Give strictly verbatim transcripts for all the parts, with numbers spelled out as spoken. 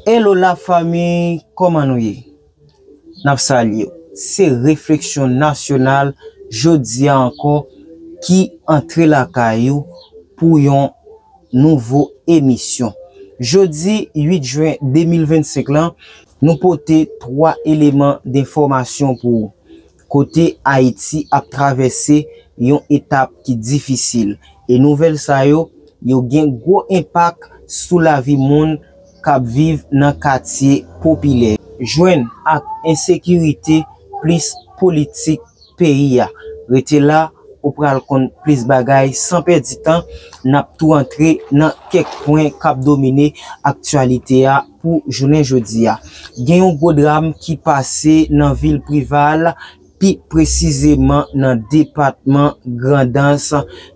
Hello la fanmi, kòman nou ye? N ap salye w. Se Refleksyon Nasyonal jodi a ankò ki antre lakay ou pou yon nouvo emisyon. Jodi uit jen de mil vennsenk lan, nou pote twa eleman denfòmasyon pou ou. Kote Ayiti ap travèse yon etap ki difisil. E nouvèl sa yo, yo gen gwo enpak sou lavi moun k ap viv nan katye popilè. Jwenn ak ensekirite plis politik peyi a. Rete la, ou pral konn plis bagay. San pèdi tan, n ap tou antre nan kèk pwen k ap domine aktyalite a pou jounen jodi a. Gen yon gwo dram ki pase nan vil Prival, pi presizeman nan depatman Grandans,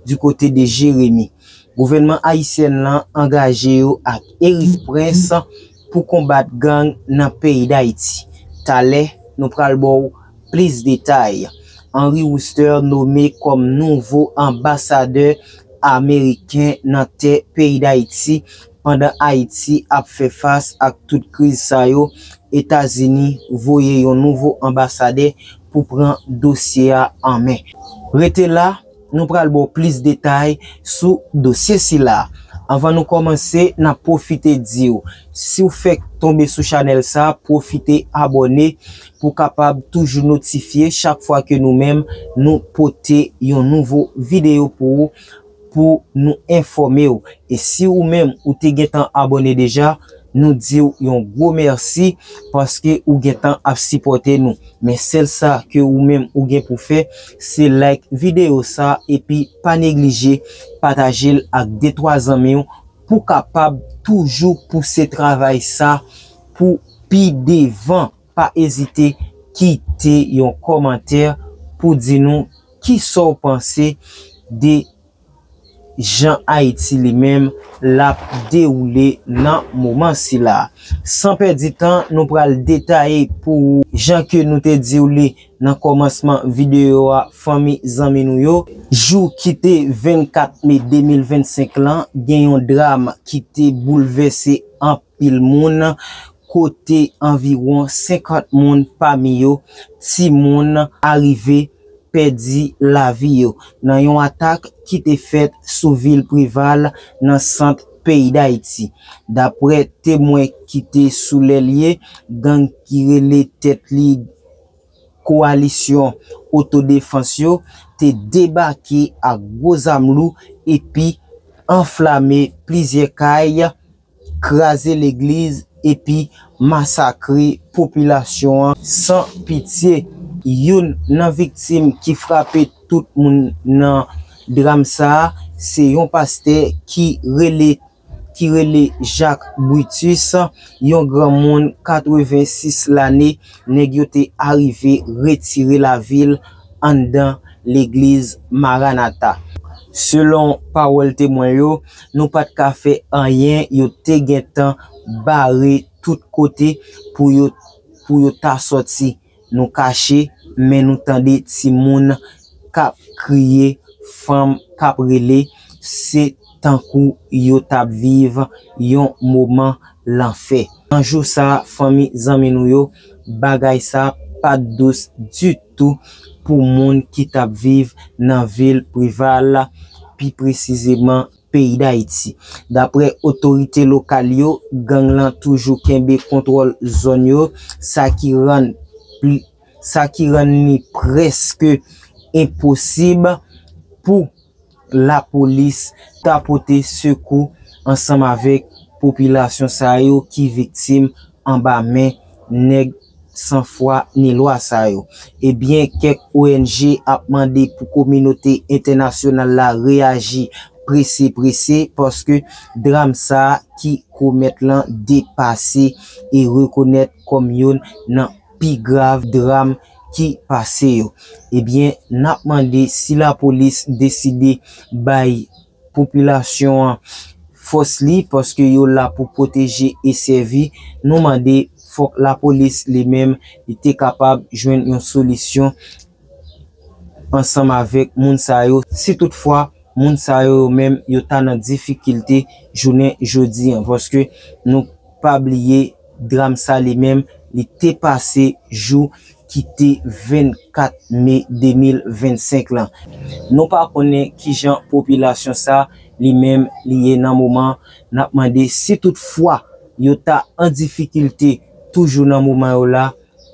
di kote de Jeremi. Gouvènman ayisyèn lan angaje yo ak Erik Prince pou konbat gang nan peyi Dayiti. Talè, nou pral ba w plis detay. Henry Wooster nome kòm nouvo anbasadè ameriken nan tè peyi Dayiti. Pandan Ayiti ap fè fas ak tout kriz sa yo, Etazini voye yon nouvo anbasadè pou pran dosye a an men. Rete la, nou pral ba w plis detay sou dosye sila. Anvan nou kòmanse, n ap pwofite di w, si w fèk tonbe sou chanèl sa, pwofite abòne pou w kapab toujou notifye chak fwa ke nou menm nou pote yon nouvo videyo pou ou, pou nou enfòme w. E si ou menm ou te gentan abòne deja, nou di w yon gwo mèsi paske ou gentan ap sipòte nou. Men sèl sa ke ou menm ou gen pou fè, se like videyo sa epi pa neglije pataje l ak de twa zanmi w pou kapab toujou pouse travay sa pou pi devan. Pa ezite kite yon kòmantè pou di nou kisa w panse de jan Ayiti li menm l ap dewoule nan moman sila. San pèdi tan, nou pral detaye pou ou jan ke nou te di w li nan kòmansman videyo a, fanmi zanmi nou yo. Jou ki te vennkat me de mil vennsenk lan, gen yon dram ki te boulvèse anpil moun, kote anviwon senkant moun, pami yo timoun, arive pèdi lavi yo nan yon atak ki te fèt sou vil Preval nan sant peyi Dayiti. Daprè temwen ki te sou lè lye, gang ki rele tèt li Kowalisyon Otodefans yo te debake ak gwo zam lou epi anflame plizyè kay, kraze legliz epi masakre popilasyon an san pitye. Youn nan viktim ki frape tout moun nan dram sa a, se yon pastè ki rele, ki rele Jacques Brutus, yon granmoun katrevensis lane, nèg yo te arive retire lavi l anndan legliz Maranatha. Selon pawòl temwen yo, nou pa t ka fè anyen, yo te gentan bare tout kote pou yo, pou yo ta sòti. Nou kache, men nou tande timoun k ap kriye, fanm k ap rele, se tankou yo t ap viv yon moman lanfè. Nan jou sa a, fanmi zanmi nou yo, bagay sa a pa t dous ditou pou moun ki t ap viv nan vil Preval, pi presizeman peyi Dayiti. Daprè otorite lokal yo, gang lan toujou kenbe kontwòl zòn yo, sa ki rann pli, sa ki rann li prèske enposib pou lapolis ta pote sekou ansanm avèk popilasyon sa yo ki viktim anba men nèg san fwa ni lwa sa yo. Ebyen, kèk O N G ap mande pou kominote entènasyonal la reyaji prese prese, paske dram sa a ki komèt lan depase e rekonèt kòm youn nan pi grav dram ki pase yo. Ebyen, n ap mande si lapolis deside bay popilasyon an fòs li, paske yo la pou pwoteje e sèvi. Nou mande fòk lapolis li menm li te kapab jwenn yon solisyon ansanm avèk moun sa yo, si toutfwa moun sa yo, yo menm, yo ta nan difikilte jounen jodi an, paske nou pa bliye Dram sa li menm, li te pase jou ki te vennkat me de mil vennsenk lan. Nou pa konnen kijan popilasyon sa li menm li ye nan moman. N ap mande si toutfwa yo ta an difikilte toujou nan moman yo la,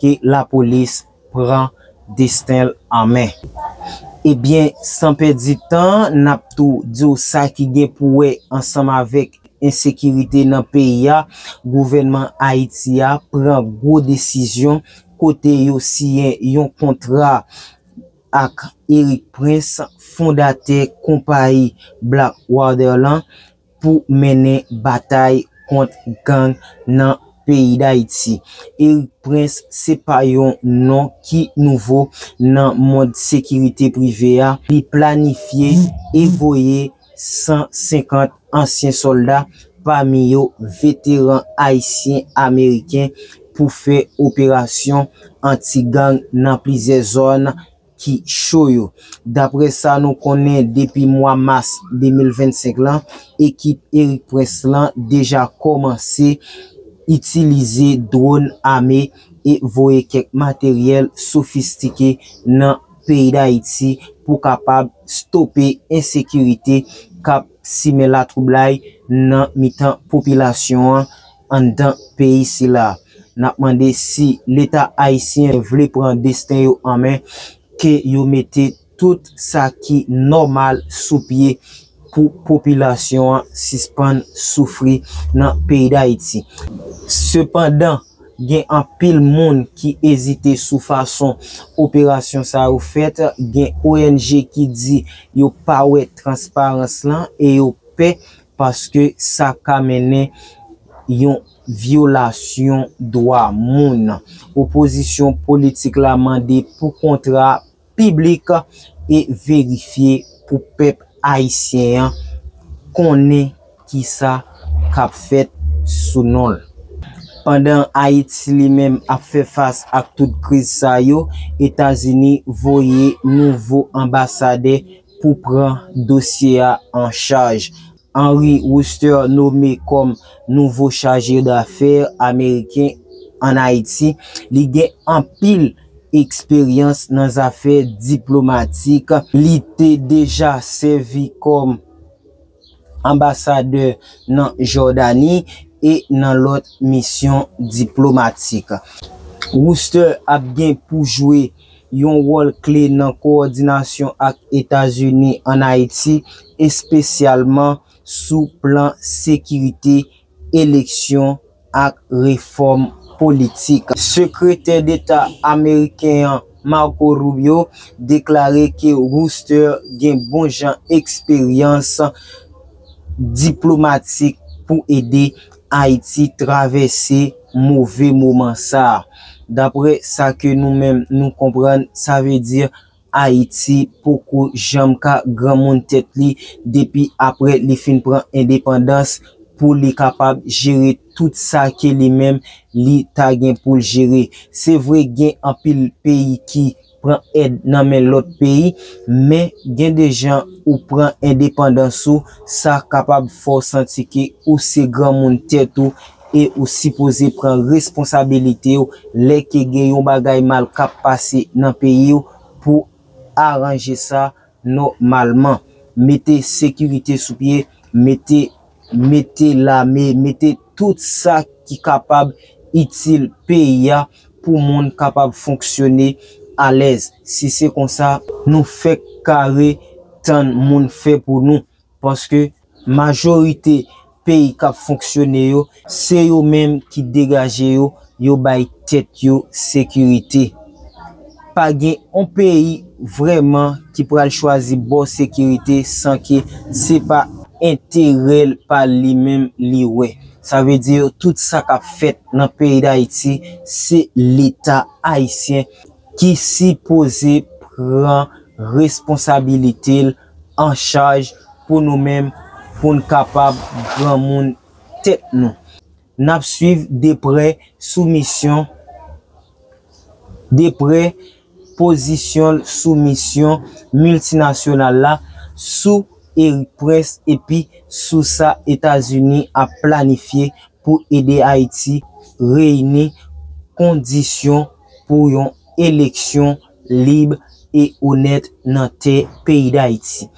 ke lapolis pran desten l an men. Ebyen, san pèdi tan, n ap tou di w sa ki gen pou wè ansanm avèk ensekirite nan peyi a. Gouvènman Ayiti a pran gwo desizyon kote yo siyen yon kontra ak Erik Prince, fondatè konpayi Blackwater lan, pou mennen batay kont gang nan peyi Dayiti. Erik Prince se pa yon non ki nouvo nan mond sekirite prive a. Li planifye e voye san senkant ansyen sòlda, pami yo veteran ayisyen ameriken, pou fè operasyon anti-gang nan plizyè zòn ki cho yo. Daprè sa nou konnen, depi mwa mas de mil vennsenk lan, ekip Erik Prince lan deja kòmanse itilize dwòn ame e voye kèk materyèl sofistike nan peyi Dayiti pou kapab stope ensekirite k ap simen latwoublay nan mitan popilasyon an anndan peyi sila. N ap mande si Leta ayisyen vle pran desten yo an men, ke yo mete tout sa ki nòmal sou pye pou popilasyon an sispann soufri nan peyi Dayiti. Sepandan, gen anpil moun ki ezite sou fason operasyon sa yo fèt. Gen O N G ki di yo pa wè transparans lan e yo pè paske sa ka mennen yon vyolasyon dwa moun. Opozisyon politik la mande pou kontra piblik e verifye pou pèp ayisyen an konnen kisa k ap fèt sou non l. Pandan Ayiti li menm ap fè fas ak tout kriz sa yo, Etazini voye nouvo anbasadè pou pran dosye a an chaj. Henry Wooster nome kòm nouvo chaje dafè ameriken ann Ayiti. Li gen anpil eksperyans nan zafè diplomatik. Li te deja sèvi kòm anbasadè nan Jòdani e nan lòt misyon diplomatik. Wooster ap gen pou jwe yon wòl kle nan kowòdinasyon ak Etazini ann Ayiti, espesyalman sou plan sekirite, eleksyon ak refòm politik. Sekretè Deta ameriken an, Marco Rubio, deklare ke Wooster gen bon jan eksperyans diplomatik pou ede Ayiti travèse move moman sa a. Daprè sa ke nou menm nou konprann, sa vle di Ayiti poko janm ka granmoun tèt li depi aprè li fin pran endepandans pou li kapab jere tout sa ke li menm li ta gen pou l jere. Se vre gen anpil peyi ki pran èd nan men lòt peyi, men gen de jan ou pran endepandans ou, sa kapab fè w santi ke ou se granmoun tèt ou e ou sipoze pran responsabilite w lè ke gen yon bagay mal k ap pase nan peyi w pou aranje sa nòmalman. Mete sekirite sou pye, mete, mete lame, mete tout sa ki kapab itil peyi a pou moun kapab fonksyone alèz. Si se konsa, nou fèk kare tann moun fè pou nou. Paske majorite peyi k ap fonksyone yo, se yo menm ki degaje yo, yo bay tèt yo sekirite. Pa gen yon peyi vrèman ki pral chwazi bò sekirite san ke se pa enterè l pa li menm li wè. Sa vle di tout sa k ap fèt nan peyi Dayiti, se Leta ayisyen ki sipoze pran responsabilite l an chaj pou nou menm, pou n kapab granmoun tèt nou. N ap swiv de prè sou misyon, de prè pozisyon l sou misyon miltinasyonal la, sou Erik Prince epi sou sa Etazini ap planifye pou ede Ayiti reyini kondisyon pou yon eleksyon lib e onèt nan tè peyi Dayiti.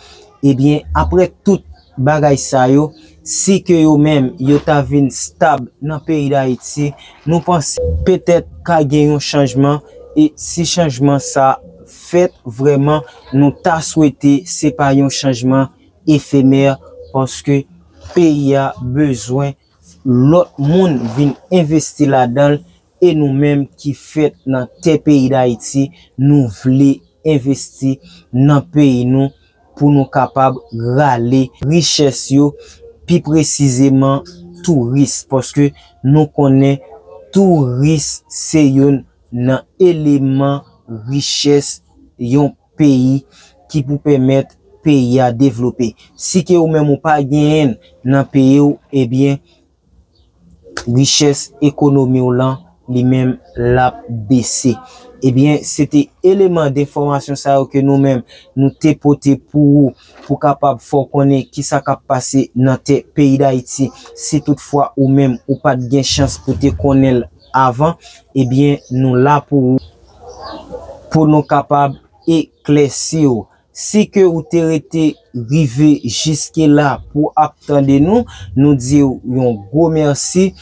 Ebyen, apre tout bagay sa yo, si ke yo menm yo ta vin stab nan peyi Dayiti, nou panse petèt ka gen yon chanjman, e si chanjman sa fèt vrèman, nou ta swete se pa yon chanjman efemè, paske peyi a bezwen lòt moun vin envesti ladan l, e nou menm ki fèt nan tè peyi Dayiti, nou vle envesti nan peyi nou pou nou kapab rale richès yo, pi presizeman touris, paske nou konnen touris se youn nan eleman richès yon peyi ki pou pèmèt peyi a devlope. Si ke ou menm ou pa genyen l nan peyi w, ebyen, richès ekonomi w lan, li menm l ap bese. Ebyen, se te eleman denfòmasyon sa yo ke nou menm nou te pote pou ou, pou kapab fè w konnen kisa k ap pase nan tè peyi Dayiti. Si toutfwa ou menm ou pa t gen chans pou te konnen l avan, ebyen, nou la pou ou, pou nou kapab eklèsi w. Si ke ou te rete rive jiske la pou ap tande nou, nou di w yon gwo mèsi.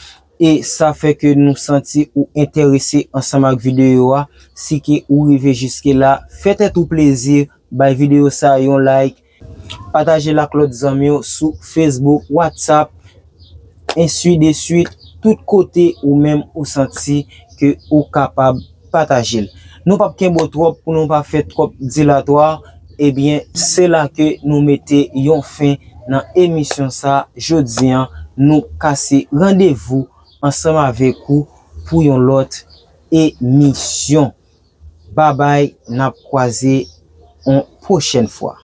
E sa fè ke nou santi ou enterese ansanm ak videyo a. Si ke ou rive jiske la, fè tèt ou plezi, bay videyo sa yon like, pataje l ak lòt zanmi w sou Facebook, WhatsApp, ensi de suit, tout kote ou menm ou santi ke ou kapab pataje l. Nou p ap kenbe w twòp pou nou pa fè twòp dilatwa. Ebyen, se la ke nou mete yon fen nan emisyon sa jodi an. Nou kase randevou ansanm avèk ou pou yon lòt emisyon. Babay, n ap kwaze yon pwochèn fwa.